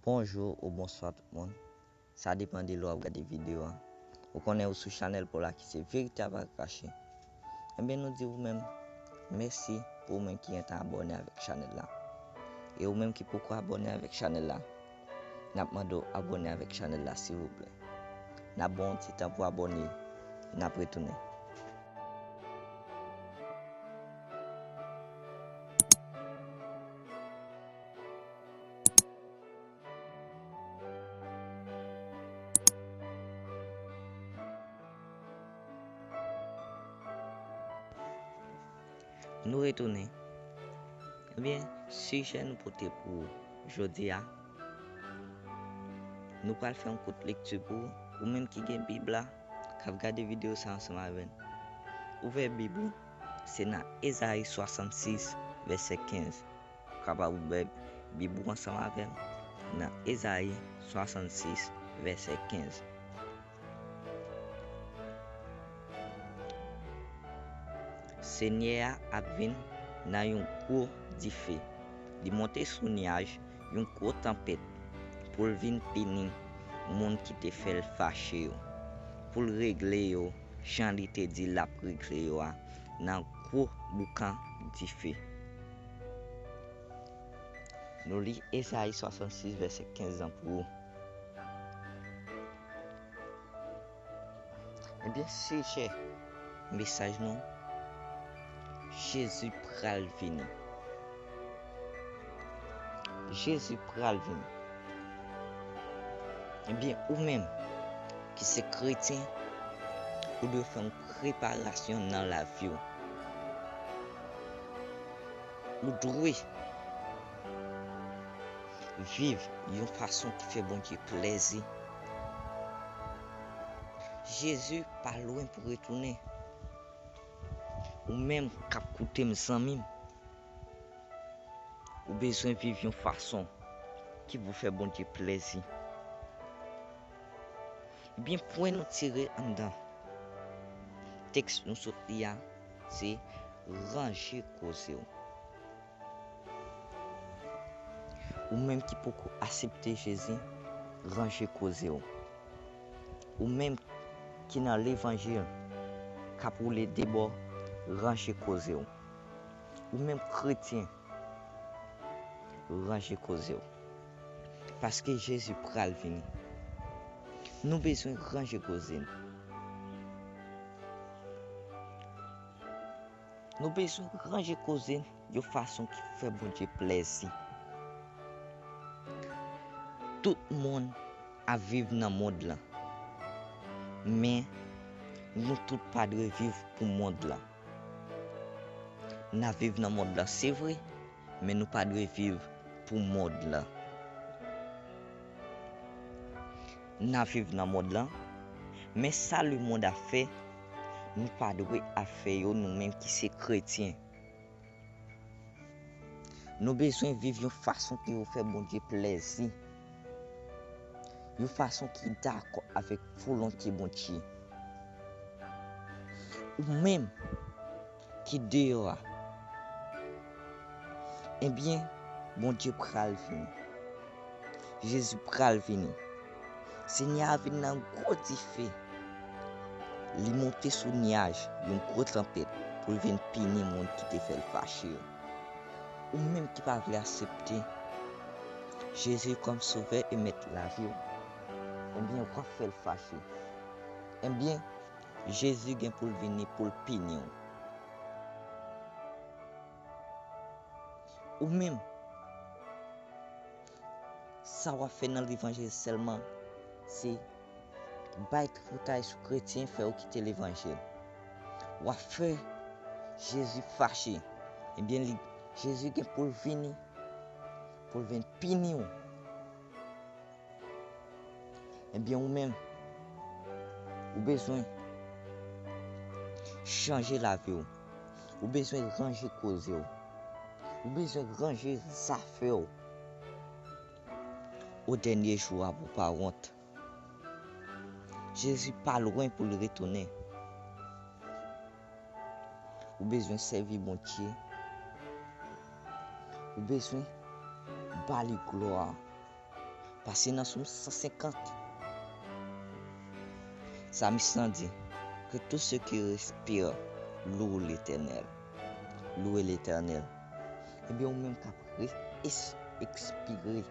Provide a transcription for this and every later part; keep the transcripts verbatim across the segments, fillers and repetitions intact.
Bonjou ou bonswa tout moun. Sa depann de lè w ap gade videyo a. Ou konnen ou sou chanèl pa w la ki se Verite a pa ka kache. Ebyen, nou di ou menm mèsi pou ou menm ki gentan abòne avèk chanèl la. E ou menm ki poko abòne avèk chanèl la, n ap mande w abòne avèk chanèl la silvouplè. N ap ba w yon ti tan pou w abòne, n ap retounen. Nou retounen. Ebyen, sijè nou pote pou jodi a, nou pral fè yon kout lekti pou ou, ou menm ki gen Bib la, k ap gade videyo sa ansanm avè n. Ouvè Bib ou, se nan Ezayi swasannsis, vèsè kenz. Ou kapab ouvè Bib ou ansanm avè m nan Ezayi swasannsis, vèsè kenz. Senyè a ap vin nan yon gwo dife. Li monte sou nyaj, yon gwo tanpèt, pou l vin pini moun ki te fè l fache yo, pou l regle yo jan li te di l ap regle yo a nan gwo boukan dife. Nou li Ezayi swasannsis, vèsè kenz lan pou ou. Ebyen, sijè mesaj nou, Jezi pral vini. Jezi pral vini. Ebyen, ou menm ki se kretyen, ou dwe fè yon preparasyon nan lavi w. Ou dwe viv yon fason ki fè Bondye plèzi. Jezi pa lwen pou retounen. Ou menm k ap koute m, zanmi m, ou bezwen viv yon fason ki pou fè Bondye plèzi. Ebyen, pwen nou tire anndan tèks nou sot li a, se ranje koze w. Ou menm ki poko aksepte Jezi, ranje koze w. Ou menm ki nan levanjil, k ap woule de bò, ranje koze w. Ou menm kretyen, ranje koze w. Paske Jezi pral vini. Nou bezwen ranje koze n. Nou bezwen ranje koze n yon fason ki fè Bondye plèzi. Tout moun ap viv nan mond lan. Men, nou tout pa dwe viv pou mond lan. N ap viv nan mond lan, se vre, men nou pa dwe viv pou mond lan. N ap viv nan mond lan, men sa lemonn ap fè, nou pa dwe ap fè yo, nou menm ki se kretyen. Nou bezwen viv yon fason ki pou fè Bondye plèzi. Yon fason ki dakò avèk volonte Bondye. Ou menm ki deyò a, ebyen, Bondye pral vini. Jezi pral vini. Senyè a vin nan gwo dife. Li monte sou nyaj, yon gwo tanpèt, pou l vin pini moun ki te fè l fache yo. Ou menm ki pa vle aksepte Jezi kòm Sovè e Mèt lavi w, ebyen, w ap fè l fache. Ebyen, Jezi gen pou l vini pou l pini w. Ou menm, sa w ap fè nan levanjil sèlman, se bay tripotay sou kretyen, fè yo kite levanjil. W ap fè Jezi fache. Ebyen, li, Jezi gen pou l vini, pou l vin pini w. Ebyen, ou menm, ou bezwen chanje lavi w. Ou bezwen ranje koze w. Ou bezwen ranje zafè w. O dènye jou a, pou w pa wont. Jezi pa lwen pou l retounen. Ou bezwen sèvi Bondye. Ou bezwen ba li glwa. Pase nan Sòm san senkant. Samis lan di, que tout ce qui respire loue l'Éternel. Louwe Letènèl. Ebyen, ou menm k ap re-, es-, ekspire,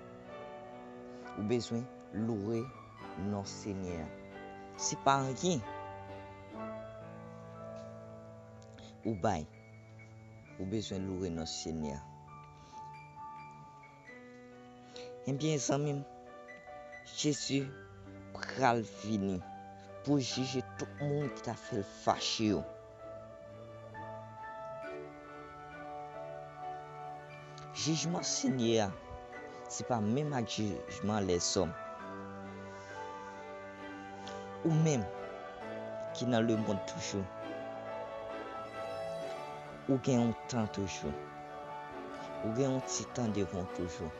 ou bezwen louwe non Senyè a. Se pa anyen ou bay, ou bezwen louwe non Senyè a. Ebyen, zanmi m, Jezi pral vini pou jije tout moun ki ta fè l fache yo. Jijman Senyè a, se pa menm ak jijman lèzòm. Ou menm ki nan lemonn toujou, ou gen yon tan toujou. Ou gen yon ti tan devan w toujou.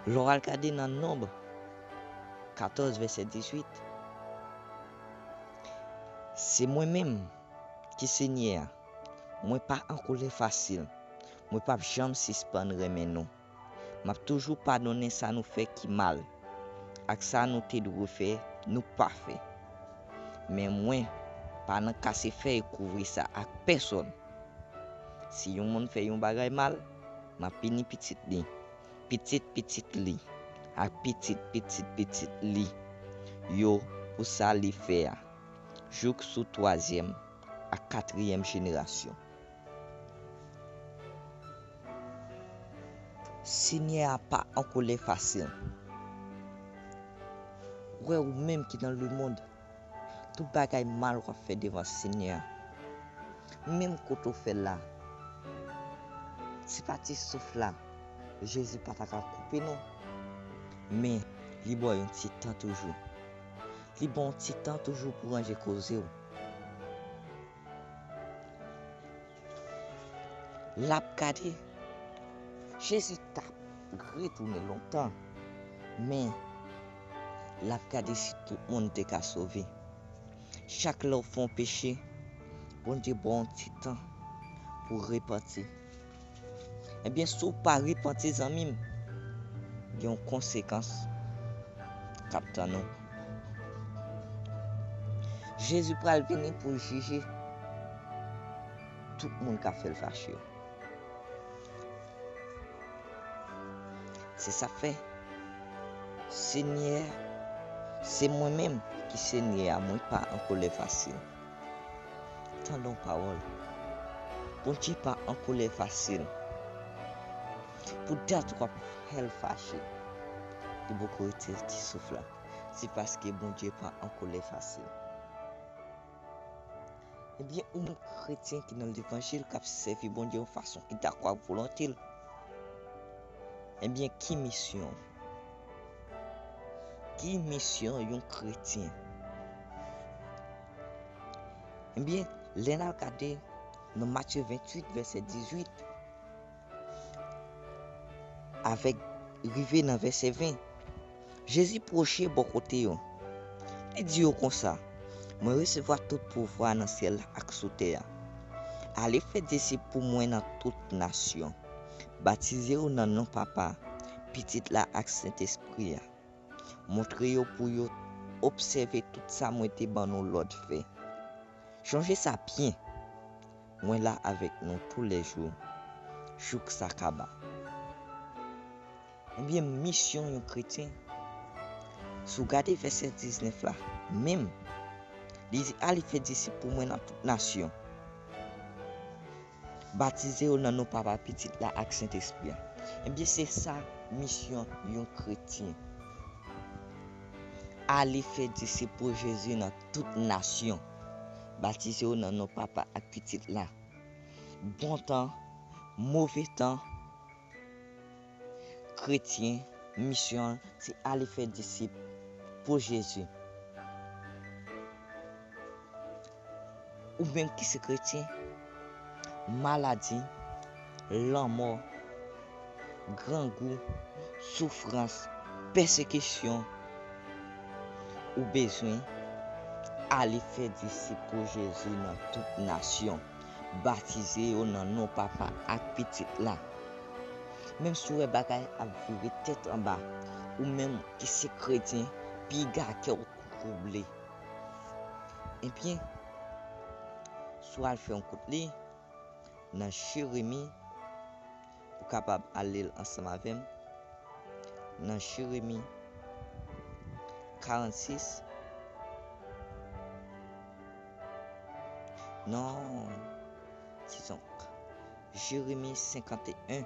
Lè w al gade nan Nonb katòz, vèsè dizuit, se mwen menm ki Senyè a. Mwen pa an kolè fasil. Mwen p ap janm sispann renmen nou. M ap toujou padonnen sa nou fè ki mal, ak sa nou te dwe fè, nou pa fè. Men mwen pa nan kase fèy kouvri sa ak pèsonn. Si yon moun fè yon bagay mal, m ap pini pitit li, pitit pitit li, ak pitit pitit pitit li yo pou sa li fè a, jouk sou twazyèm ak katriyèm jenerasyon. Senyè a pa an kolè fasil. Ou wè, ou menm ki nan lemonn, tout bagay mal w ap fè devan Senyè a, menm kote w fè l la, se pa ti souf la, Jezi pa ta ka koupe non. Men, li ba w yon ti tan toujou. Li ba w yon ti tan toujou pou ranje koze w. L ap gade. Jezi t ap retounen lontan, men l ap gade si tout moun te ka sove. Chak lè w fè yon peche, Bondye ba w yon ti tan pou w repanti. Ebyen, si w pa repanti, zanmi m, gen yon konsekans k ap tann ou. Jezi pral vini pou l jije tout moun k ap fè l fache yo. Se sa k fè, Senyè, se mwen menm ki Senyè a, mwen pa an kolè fasil. Tande yon pawòl. Bondye pa an kolè fasil. Pou dat w ap fè l fache, li poko retire ti souf la. Se paske Bondye pa an kolè fasil. Ebyen, ou menm kretyen ki nan levanjil, k ap sèvi Bondye yon fason ki dakò ak volonte l, ebyen, ki misyon w? Ki misyon yon kretyen? Ebyen, lè n al gade nan Matye venntuit, vèsè dizuit, avèk rive nan vèsè ven, Jezi pwoche bò kote yo. Li di yo konsa, mwen resevwa tout pouvwa nan syèl la ak sou tè a. Ale fè disip pou mwen nan tout nasyon. Batize yo nan non Papa, Pitit la ak Sentespri a. Montre yo pou yo obsève tout sa mwen te ban nou lòd fè. Chonje sa byen, mwen la avèk nou toulèjou, jouk sa kaba. Ebyen, misyon yon kretyen, si w gade vèsè diznèf la, menm, li di, ale fè disip pou mwen nan tout nasyon. Batize yo nan non Papa, Pitit la ak Sentespri a. Ebyen, se sa misyon yon kretyen. Ale fè disip pou Jezi nan tout nasyon. Batize yo nan non Papa ak Pitit la. Bon tan, move tan, kretyen, misyon l, se ale fè disip pou Jezi. Ou menm ki se kretyen, maladi, lanmò, grangou, soufrans, pèsekisyon, ou bezwen ale fè disip pou Jezi nan tout nasyon. Batize yo nan non Papa ak Pitit la. Menm si w wè bagay ap vire tèt anba, ou menm ki se kretyen, piga kè w twouble. Ebyen, si w al fè yon kout li nan Jeremi, ou kapab al li l ansanm avè m. Nan Jeremi karannsis, non, disons, Jeremi senkanteyen,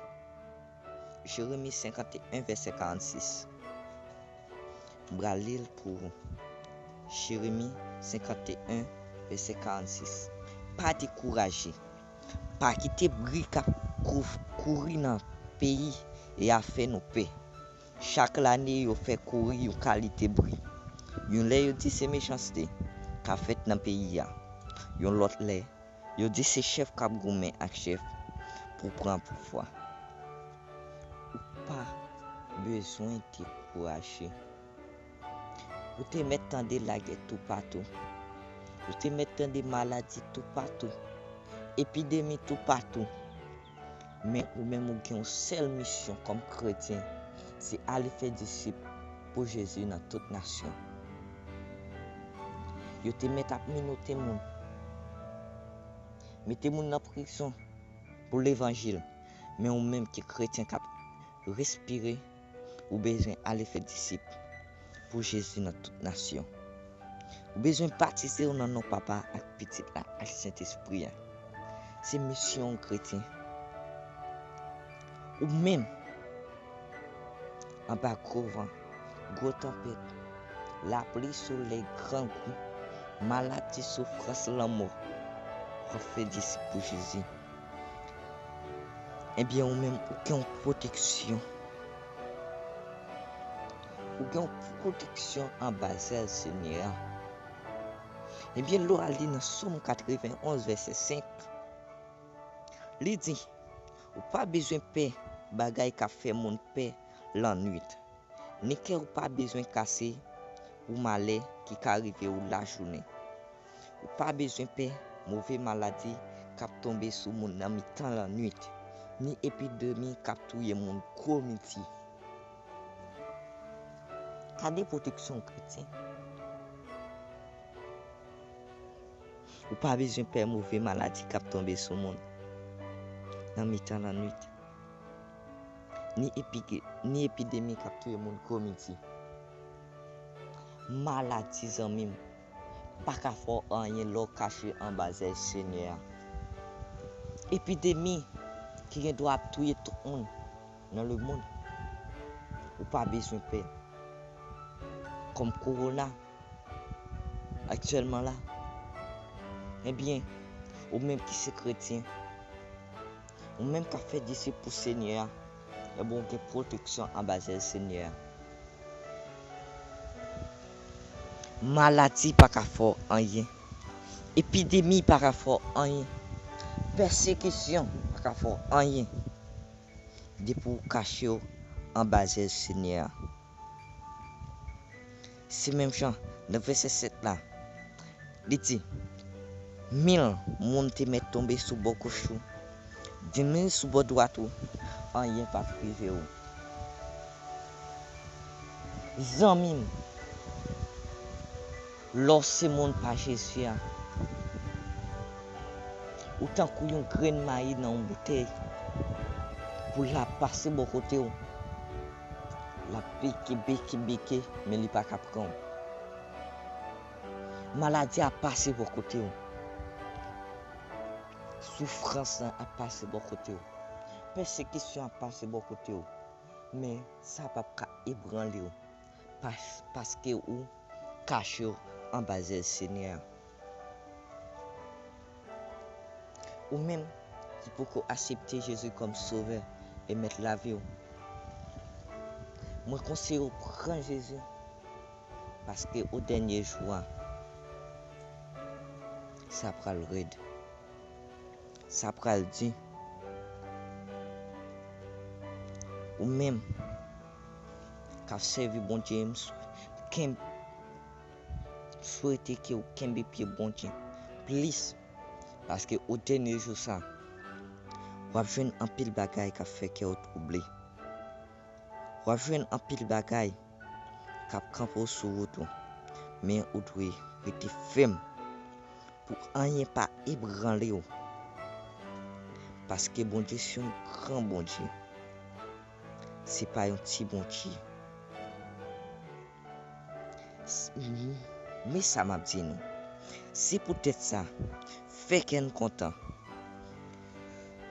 Jeremi senkanteyen, vèsè karannsis. M pral li l pou ou. Jeremi senkanteyen, vèsè karannsis. Pa dekouraje. Pa kite bri k ap kou-, kouri nan peyi a fè nou pè. Chak lane, yo fè kouri yon kalite bri. Yon lè, yo di se mechanste k ap fèt nan peyi a. Yon lòt lè, yo di se chèf k ap goumen ak chèf pou pran pouvwa. Ou pa bezwen dekouraje. Ou te mèt tande lagè toupatou. Ou te mèt tande maladi toupatou. Epidemi toupatou. Men ou menm ou gen yon sèl misyon kòm kretyen, se ale fè disip pou Jezi nan tout nasyon. Yo te mèt ap minote moun, mete moun nan prizon pou levanjil. Men ou menm ki kretyen k ap respire, ou bezwen ale fè disip pou Jezi nan tout nasyon. Ou bezwen batize w nan non Papa ak Pitit la ak Sentespri a. Se misyon w kretyen. Ou menm, anba gwo van, gwo tanpèt, lapli, solèy, grangou, maladi, soufrans, lanmò, w ap fè disip pou Jezi. Ebyen, ou menm, ou gen yon pwoteksyon. Ou gen yon pwoteksyon anba zèl Senyè a. Ebyen, lè w al li nan Sòm katrevenn onz, vèsè senk, li di, ou pa bezwen pè bagay k ap fè moun pè lannwit. Ni kè w pa bezwen kase pou malè ki ka rive w lajounen. Ou pa bezwen pè move maladi k ap tonbe sou moun nan mitan lannwit, ni epidemi k ap touye moun gwo midi. Gade pwoteksyon w kretyen. Ou pa bezwen pè move maladi k ap tonbe sou moun nan mitan lannwit, ni epi-, ni epidemi k ap touye moun gwo midi. Maladi, zanmi m, pa ka fè w anyen lè w kache anba zèl Senyè a. Epidemi ki gen dwa ap touye tout moun nan lemonn, ou pa bezwen pè. Kòm kowona aktyèlman la, ebyen, ou menm ki se kretyen, ou menm k ap fè disip pou Senyè a, ebyen, ou gen pwoteksyon anba zèl Senyè a. Maladi pa ka fè w anyen. Epidemi pa ka fè w anyen. Pèsekisyon pa ka fè w anyen. Depi w kache w anba zèl Senyè a. Se menm jan, nan vèsè sèt la, li di, mil moun te mèt tonbe sou bò goch ou, di mil sou bò dwat ou, anyen p ap rive w. Zanmi m, lè w se moun pa Jezi a, ou tankou yon grenn mayi nan yon boutèy. Pou l ap pase bò kote w, l ap beke, beke, beke, men li pa ka pran w. Maladi ap pase bò kote w. Soufrans lan ap pase bò kote w. Pèsekisyon ap pase bò kote w. Men sa p ap ka ebranle w. Pas-, paske ou kache w anba zèl Senyè a. Ou menm ki poko aksepte Jezi kòm Sovè e Mèt lavi w, mwen konseye w pran Jezi, paske o dènye jou a, sa pral rèd. Sa pral di. Ou menm k ap sèvi Bondye, m swe-, kenb-, swete ke w kenbe pye Bondye plis, paske o dènye jou sa, w ap jwenn anpil bagay k ap fè kè w twouble. W ap jwenn anpil bagay k ap kanpe w sou wout ou, men ou dwe rete fèm pou anyen pa ebranle w. Paske Bondye se yon gran Bondye. Se pa yon ti Bondye. S-, m-, men sa m ap di nou. Se poutèt sa, fè kè n kontan.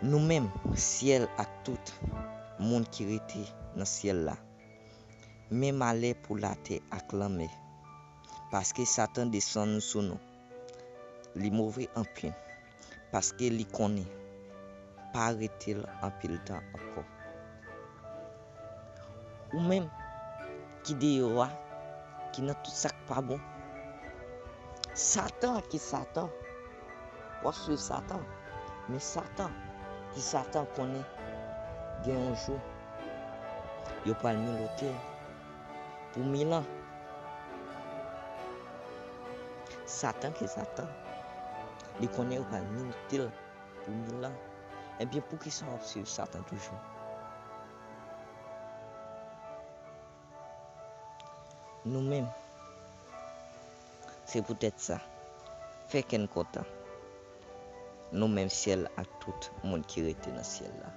Nou menm, syèl ak tout moun ki rete nan syèl la. Men malè pou latè ak lanmè, paske Satan desann sou nou. Li move anpil, paske li konnen pa rete l anpil tan ankò. Ou menm ki deyò a, ki nan tout sa k pa bon, Satan ki Satan, w ap swiv Satan, men Satan ki Satan konnen gen yon jou yo pral milote l pou mil an. Satan ki Satan, li konnen yo pral milote l pou mil an. Ebyen, poukisa w ap swiv Satan toujou? Nou menm, se poutèt sa, fè kè n kontan. Nou menm, syèl ak tout moun ki rete nan syèl la.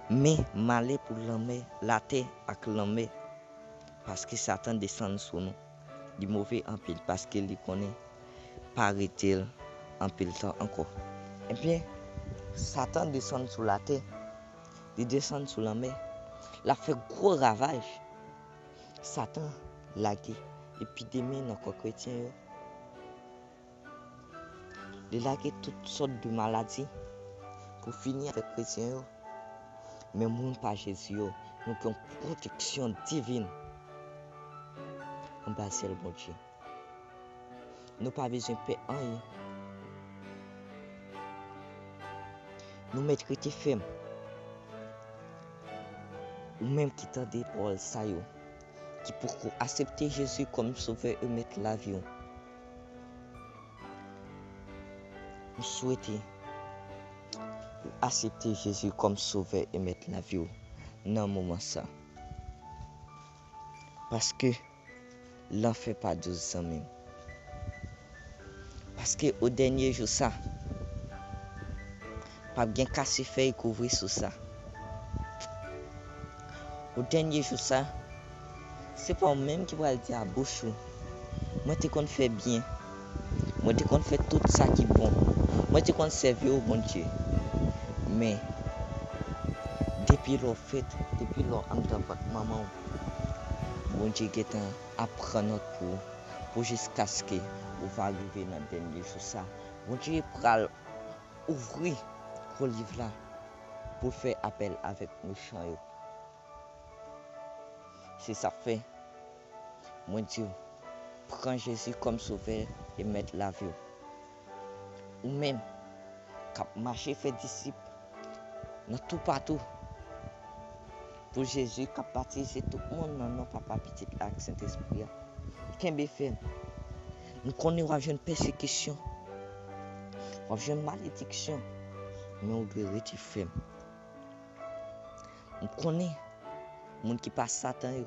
Men malè pou lanmè, latè ak lanmè, paske Satan desann sou nou. Li move anpil, paske li konnen pa rete l anpil tan ankò. Ebyen, Satan desann sou latè, li desann sou lanmè, l ap fè gwo ravaj. Satan lage epidemi nan kò kretyen yo. Li lage tout sòt de maladi pou fini avèk kretyen yo. Men moun pa Jezi yo, nou gen yon pwoteksyon divin anba syèl Bondye. Nou pa bezwen pè anyen. Nou mèt rete fèm. Ou menm ki tande pawòl sa yo, ki poko aksepte Jezi kòm Sovè e Mèt lavi w, m swete ou aksepte Jezi kòm Sovè e Mèt lavi w nan moman sa. Paske lanfè pa dous, zanmi m. Paske o dènye jou sa, p ap gen kase fèy kouvri sou sa. O dènye jou sa, se pa ou menm ki pral di a bouch ou, "Mwen te konn fè byen. Mwen te konn fè tout sa ki bon. Mwen te konn sèvi w, Bondye." Men, depi lè w fèt, depi lè w anndan vant manman w, Bondye gentan ap pran nòt pou ou, pou jiskaske ou va rive nan dènye jou sa. Bondye pral ouvri gwo liv la pou l fè apèl avèk mechan yo. Se sa k fè, mwen di w, pran Jezi kòm Sovè e Mèt lavi w. Ou menm k ap mache fè disip nan toupatou pou Jezi k ap batize tout moun nan non Papa, Pitit la ak Sentespri a. Kenbe fèm. M konnen w ap jwenn pèsekisyon, w ap jwenn malediksyon, men w dwe rete fèm. M konnen moun ki pa Satan yo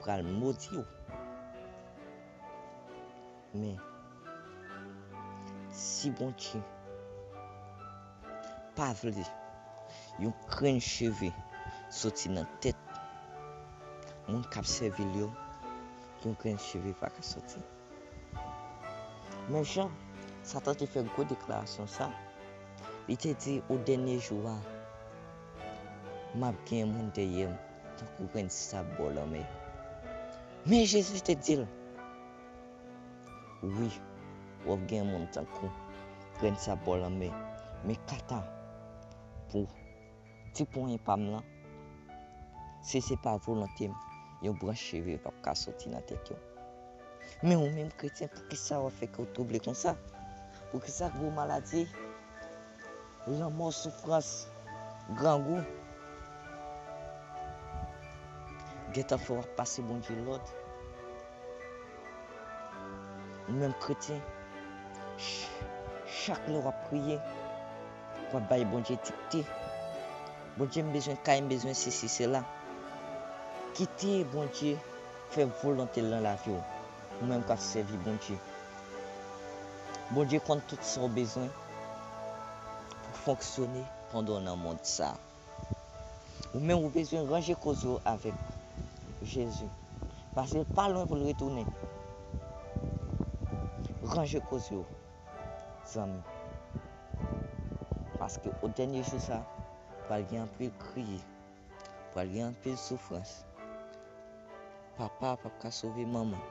pral modi w. Men, si Bondye pa vle yon grenn cheve soti nan tèt moun k ap sèvi l yo, yon grenn cheve pa ka soti. Men jan Satan te fè gwo deklarasyon sa, li te di, "O dènye jou a, m ap gen moun dèyè m tankou grenn sab bò lanmè." Men Jezi te di l, "Wi, w ap gen moun tankou grenn sab bò lanmè, men kanta pou ti ponyen pa m lan, si se pa volonte m, yon branch cheve p ap ka soti nan tèt yo." Men ou menm kretyen, poukisa w ap fè kè w twouble konsa? Poukisa gwo maladi, lanmò, soufrans, grangou gentan fè w ap pase Bondye lòd? Ou menm kretyen, ch-, chak lè w ap priye, w ap bay Bondye dikte. Bondye, m bezwen kay, m bezwen sesi, sela. Kite Bondye fè volonte l nan lavi w. Ou menm k ap sèvi Bondye. Bondye konn tout sa w bezwen pou fonksyone pandan w nan mond sa a. Ou menm ou bezwen ranje koze w avèk Jezi. Paske l pa lwen pou l retounen. Ranje koze w, zanmi. Paske o dènye jou sa, pral gen anpil kriye, pral gen anpil soufrans. Papa p ap ka sove manman.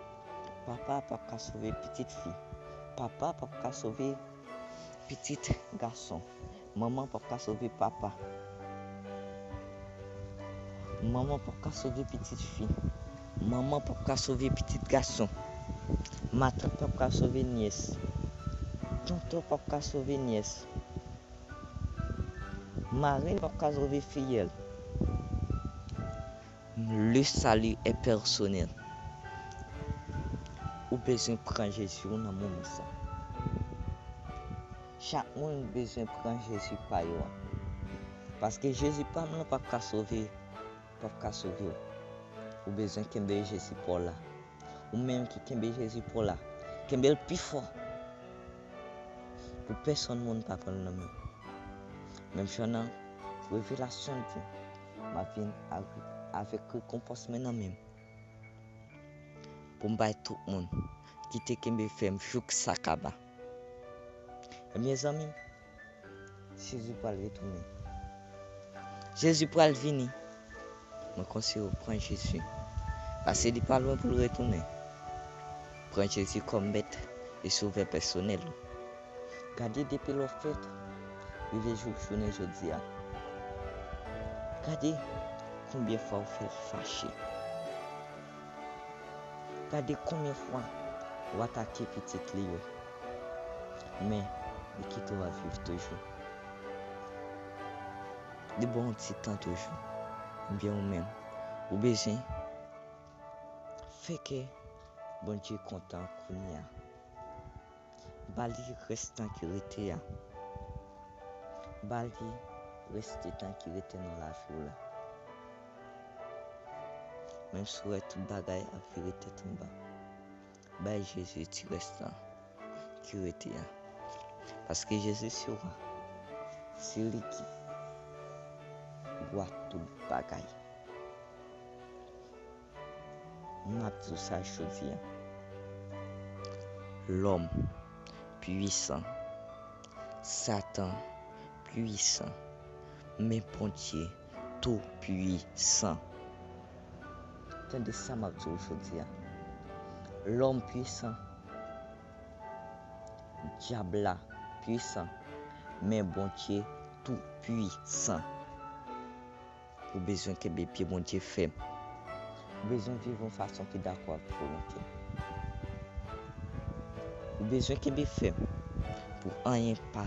Papa p ap ka sove pitit fi. Papa p ap ka sove pitit gason. Manman p ap ka sove papa. Manman p ap ka sove pitit fi. Manman p ap ka sove pitit gason. Matant p ap ka sove nyès. Tonton p ap ka sove nyès. Marenn p ap ka sove fiyèl. Le salut est personnel. Ou bezwen pran Jezi w nan moman sa. Chak moun bezwen pran Jezi pa yo an. Paske Jezi pa m lan p ap ka sove, p ap ka sove w. Ou bezwen kenbe Jezi pa w la. Ou menm ki kenbe Jezi pa w la, kenbe l pi fò. Pou pèsonn moun pa pran l nan men w. Menm jan nan Revelasyon di, m ap vin avèk, avèk rekonpans mwen nan men m. Pou m bay tout moun ki te kenbe fèm jouk sa kaba. Ebyen, zanmi m, Jezi pral retounen. Jezi pral vini. Mwen konseye w pran Jezi. Paske li pa lwen pou l retounen. Pran Jezi kòm mèt e sovè pèsonèl ou. Gade depi lè w fèt, rive jouk jounen jodi a. Gade konbyen fwa w fè l fache. Gade konbyen fwa w atake pitit li yo. Men, li kite w ap viv toujou. Li ba w yon ti tan toujou. Ebyen ou menm, ou bezwen fè kè Bondye kontan kounye a. Ba li rès tan ki rete a. Ba li rès tan ki rete nan lavi w la. Menm si w wè tout bagay ap vire tèt anba, bay Jezi ti rès tan ki rete a. Paske Jezi se wa. Se li ki wa tout bagay. M ap di w sa jodi a. Lòm pwisan. Satan pwisan. Men Bondye tou pwisan. Tande sa m ap di w jodi a. Lòm pwisan. Dyab la pwisan. Men Bondye tou pwisan. Ou bezwen kenbe pye Bondye fèm. Ou bezwen viv yon fason ki dakò ak volonte l. Ou bezwen kenbe fèm pou anyen pa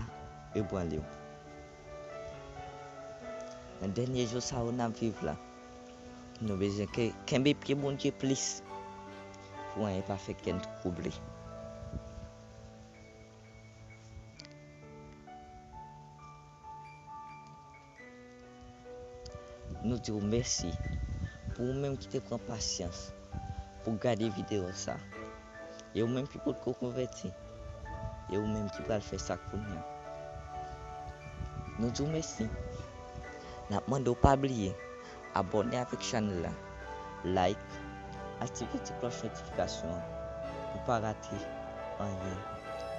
ebranle w. Nan dènye jou sa yo n ap viv la, nou bezwen ke-, kenbe pye Bondye plis pou anyen pa fè kè n twouble. Nou di w mèsi pou ou menm ki te pran pasyans pou gade videyo sa. E ou menm ki potko konvèti. E ou menm ki pral fè sa kounye a. Nou di w mèsi. N ap mande w pa bliye abòne avèk chanèl la, like, aktive ti klòch notifikasyon an pou pa rate anyen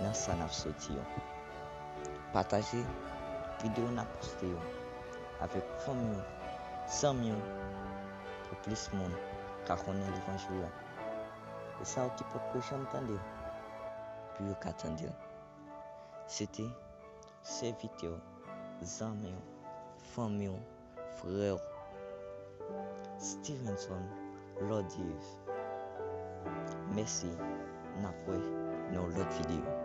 nan sa n ap soti yo. Pataje videyo n ap poste yo avèk fanmi w, zanmi w, pou plis moun ka konnen levanjil la. E sa yo ki potko janm tande l, pou yo ka tande l. Se te sèvitè w, zanmi w, fanmi w, frè w, Stevenson Lordius. Mèsi, n ap wè nan yon lòt videyo.